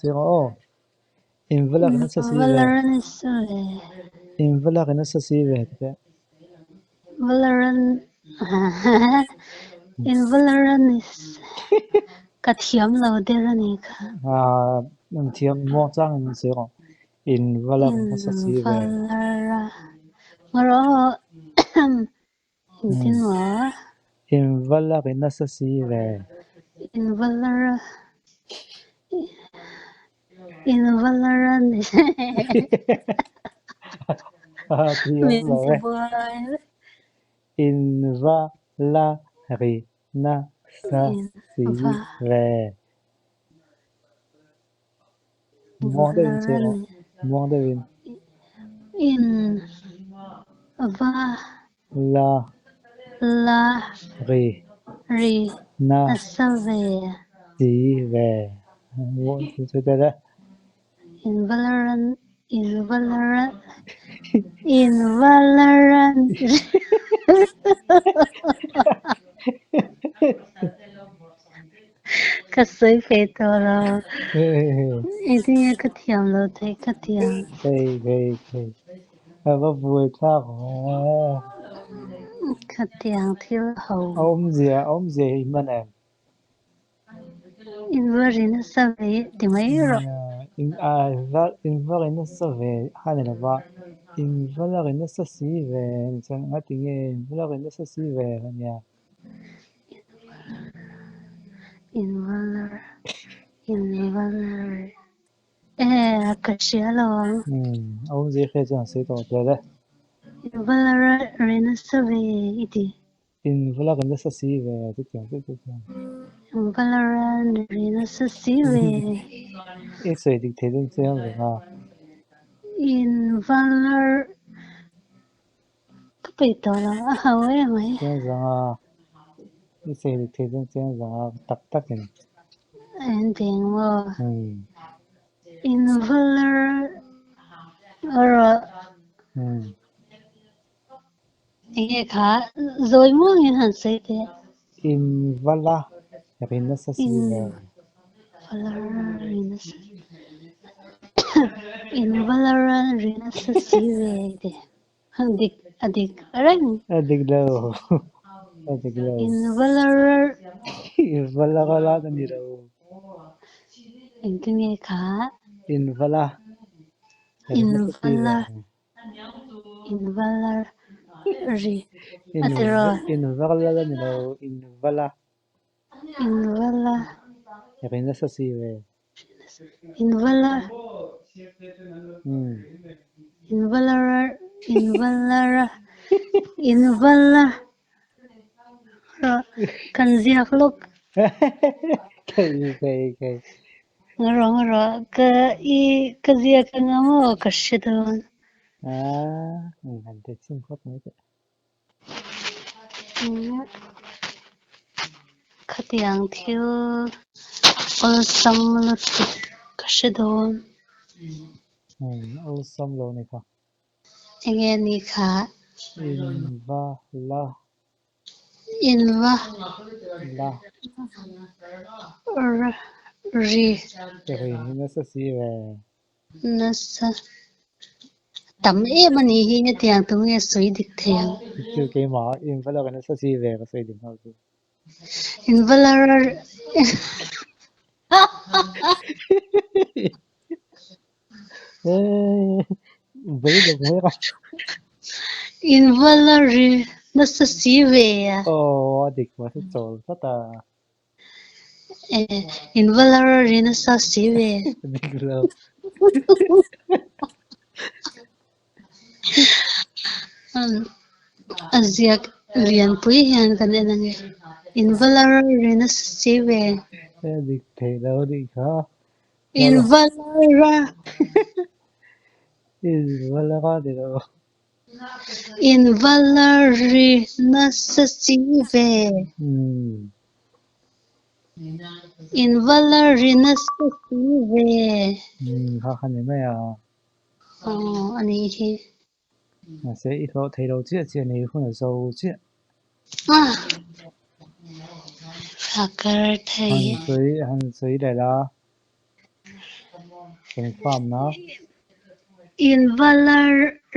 Sawi rawh aw. In va lak nasa si ve. In va lak nasa si ve ti teh. In va la ka thiam lo der a nih kha. Aa thiam muang chang in sawi rawh. In va lak nasa si ve. Engtin maw? In va lak nasa si ve. In va la In va la Thiam lo e. In va la ri nasa si ve. Muang deuhin sawi rawh. Muang deuhin. In va La la ri ri na nasa ve. Si ve. In va la ran in va la ran in va la ran Ka sawi peih tawh lo. Engtin nge ka thiam lo theih ka thiam. Thei thei thei. A va buai thlak ve. Khatiang thil ho. A awmzia a awmzia hi i hman em? In va ri nasa ve ti mai rawh. In va in va ri nasa ve kha ni lova in va la ri nasa si ve chuan ngati nge in va la ri nasa si ve ania. Invalar invalar e ka hria lo ang. A awmzia hria chuan sawi tawh tel e. Invalar ri nasa ve i ti. Invalar ri nasa si ve chutiang chu chutiang. Invalar ri nasa si ve. I sawi dik thei dawn chiang reng a. Invalar Ka peih tawh lo, a ho em mai. Chiang zang a, i sawi dik thei chuan chiang zang a, tak tak in. Engtiang maw? In valar rawh. Enge kha zawi muangin han sawi teh. In vala ri nasa si ve. Valar ri nasa In valar ri nasa si ve teh. Dik a dik reng. A dik lo. A dik lo. In valar. In valar a ni lo. Engtin nge kha? In vala. In vala. In valar ri. A ti rawh. In valar a ni lo. In vala. In vala. Ri nasa si ve. In vala. In vala in vala in vala kan ziak lawk. Thei thei thei. Ngarawh ngarawh ka i ka ziak anga maw ka hre dawn. Ah, han ti chhin phawt mai teh. Khatiang thil awlsam lutuk ka hre dawn. Awlsam lo ni kha. Enge ni kha? In va la. In va. La. Ri. Ri nasa si ve. Nasa tam em a nih hi hetiang tu nge sawi dik thei ang. Chu keimah in va la nasa si ve ka sawi dik nghal chu. In va la In va la ri nasa si ve a. Aw a dik mahse chawl tlat a. In va la ri nasa si ve. Dik lo. A ziak lianpui hian kan en ange. In va la ri nasa si ve. A dik theih lo anih kha. In va la In va la ni lo. In va la ri nasa si ve. In va la ri nasa si ve. Kha kha ni mai a. Aw a nih hi. Mahse i hlawh thei lo chiah chiah nei hun a zo chiah. Ah! A kar thei. Han sawi han sawi leh la. Eng farm na? In va la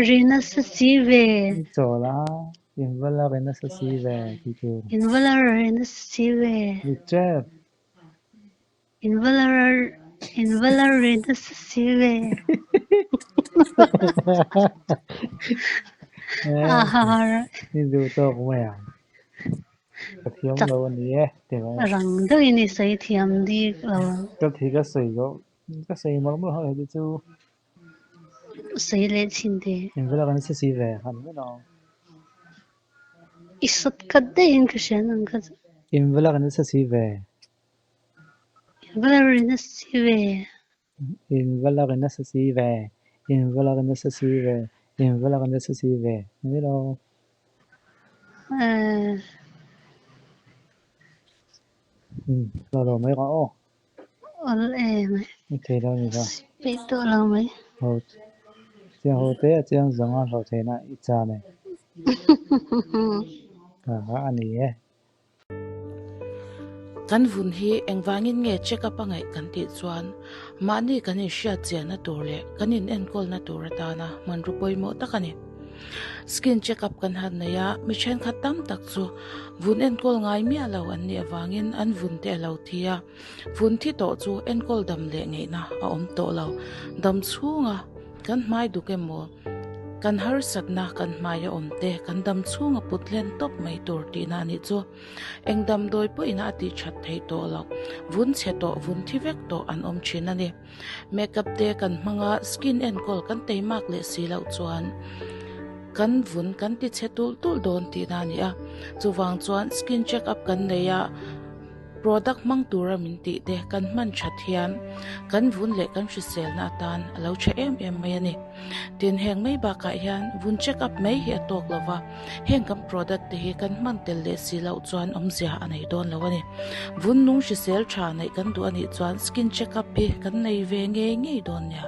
ri nasa si ve. I chawl a, in va la ri nasa si ve tih tur. In va la ri nasa si ve. Ni tep. In va la in va la ri nasa si ve. I duh tawk mai ang. Ka thiam lo a ni e ti mai. Rang deuhin i sawi thiam bik lo. Ka thi ka sawi zawh ka sawi mawlh mawlh ho te chu. Sawi leh chhin teh. In va la kan sa si ve han mai lo. I sawt khat daihin ka hria nang kha chu. In va la kan sa si ve. In va la ri nasa si ve. In va la ri nasa si ve. In va la ri nasa si ve. In va la ri nasa si ve. Ni lo. Lo lo mai rawh aw. Awl em. I thei lo ni kha. Peih tawh lo mai. Ho chiang ho te a chiang zawng a hlawh theihna i chan e. Kha kha a ni e. Kan vun hi engvangin nge check up a ngaih kan tih chuan mahni kan inhriat chianna tur leh kan inenkawlna tur atana hmanraw pawimawh tak a ni. Skin check up kan han nei a, mi thenkhat tam tak chu vun enkawl ngai miah lo an nih avangin an vun te a lo thi a, vun thi tawh chu enkawl dam leh ngeihna a awm tawh lo. Dam chhunga kan hmai duk emaw, kan harsatna kan hmai a awm te kan dam chhunga put hlen tawp mai tur tihna a nih chu. Eng damdawi pawhin a tih that theih tawh loh, vun chhe tawh, vun thi vek tawh an awm thin a ni. Makeup te kan hmang a, skin enkawl kan teimak leh si loh chuan kan vun kan ti chhe tulh tulh dawn tihna a ni a. Chuvang chuan skin check up kan nei a, product hmang tura min tih te kan hman that hian kan vun leh kan hriselna atan a lo tha em em mai a ni. Tin, heng mai bakah hian vun check up mai hi a tawk lo va, Heng kan product te hi kan hman tel leh si loh chuan awmzia a nei dawn lo a ni. Vun nung hrisel tha neih kan duh a nih chuan skin check up hi kan nei ve ngei ngei dawn nia.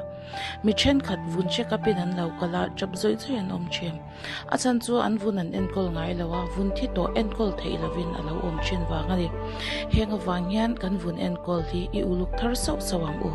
Mi thenkhat vun check up in an lo kal a, tap zawih zawih an awm thin. A chhan chu an vun an enkawl ngai lo a, vun thi tawh enkawl theih lovin a lo awm thin vang a ni. Heng avang hian kan vun enkawl hi i uluk thar sauh sauh ang u.